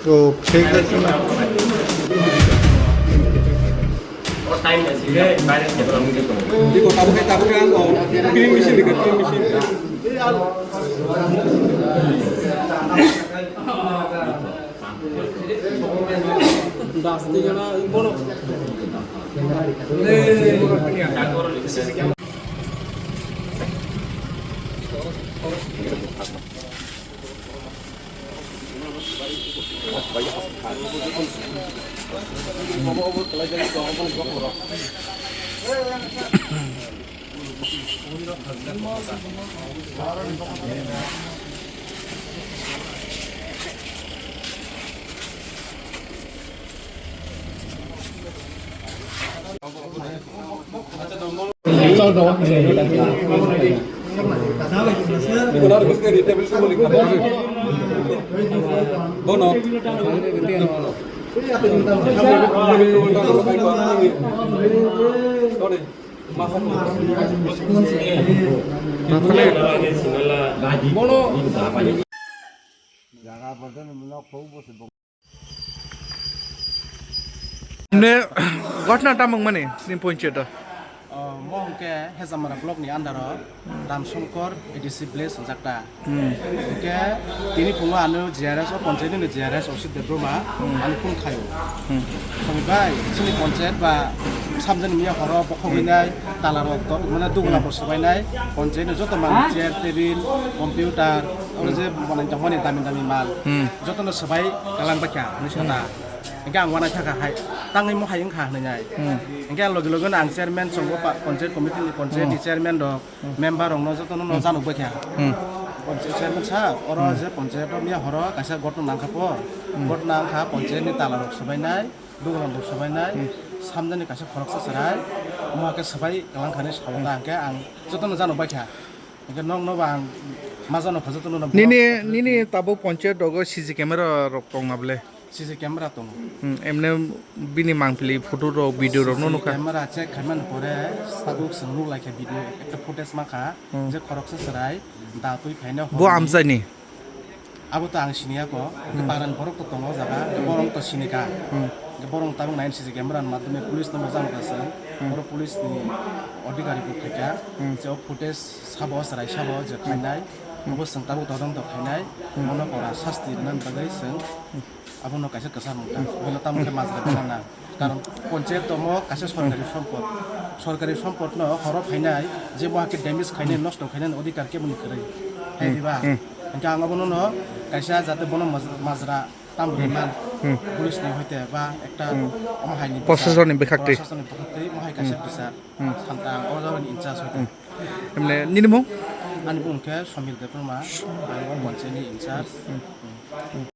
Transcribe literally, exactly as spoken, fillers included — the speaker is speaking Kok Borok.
তো ঠিক আছে। Digo, tabuk khe, tabuk khe ang o green machine dikha, green machine. Das diga na, bono. Bono. Bono. Jaga bwswk ni nok phuru bwswk bo. Ne, ghotna tamo wngmani, nini ponchayat o? O, mo hwnkhe Hezamara block ni under o Ramshankar A D C village hwnjakta. Hmm. Hwnkhe tini phungo ano G R S o, ponchayat ni G R S Osit Debbarma, hmm, ano phone khaio. Hmm. Songwi bai, chini ponchayat ba samjani miya horo bokhogwi nai, tala rok to, mane dugula bo swbainai, ponchayat ni joto manwi chair, table, computer, oro je banai tongmani dami dami mal. Hmm. Jotono swbai kalang bakha hinwi sana. Hmm. Hingke ang uanaikha kha hai, tangwi mo hai wngkha hinwi nai. Hmm. Hingke ang logi logi no ang chairman chongo pa, ponchayat committee ni, ponchayat ni, hmm, chairman rok, hmm, member rok no jotono no, hmm, janok baikha. Hmm. Ponchayat chairman sa, oro, hmm, je ponchayat rok miya horo kaisa gotno nangkha po. Hmm. Gotno nangkha ponchayat ni tala rok swbainai, dogan rok swbainai, hmm, samjani kaisa khoroksa chwrai, mo khe swbai kalang kha hinwi sao ta, hmm, hingke ang jotono janok baikha. Hingke nokno bo ang ma jano phajo tono. Nini, nini tabuk ponchayat rogo C C camera rok tong na bole? C C camera tongo. Hmm, emne bini mangpili photo rok, video rok no nukha. C C camera check khaimani pore tabuk chwng nuk laikha video ekta footage mankha, hmm, je khoroksa chwrai da twi phaina bo horni. Amchaini? Abo to ang siniya ko, hmm, paran borok to tongo o jaga, borok to sinika. Hmm. Borok tabuk nai C C camera ni madhyome police no mojang kha se, hmm, oro police ni adhikari bo khaikha, hmm, je o footage sabo chwrai sabo je khainai, hmm, abo chwng tabuk todonto khainai, hmm, bono kora sasti rwna bagwi chwng abono kaisa kwchar mungkha, bono tamo khe majra bana na. Karon ponchayat tomo kaisa sorkari, hmm, sompot. Sorkari sompotno horo phainai, je bo hakhe damage khainai, hmm, nosto khainai adhikar keboni kwrwi. Hai, hmm, diba? Hmm. Hingke ang abono no kaisa jate bono maj-, majra tamrwi, hmm, man. Hmm. Police ni hoite ba ekta, hmm, omo hai ni bisar. Proshasoni bwkhaktwi. Proshasoni bwkhaktwi, omo hai kaisa, hmm, bisar. Hmm. Santa ang o jagani in charge hoite. Hmm. Emne nini mung? Ani mung khe Somir Debbarma, ang o ponchayat ni in charge. Hmm. Hmm.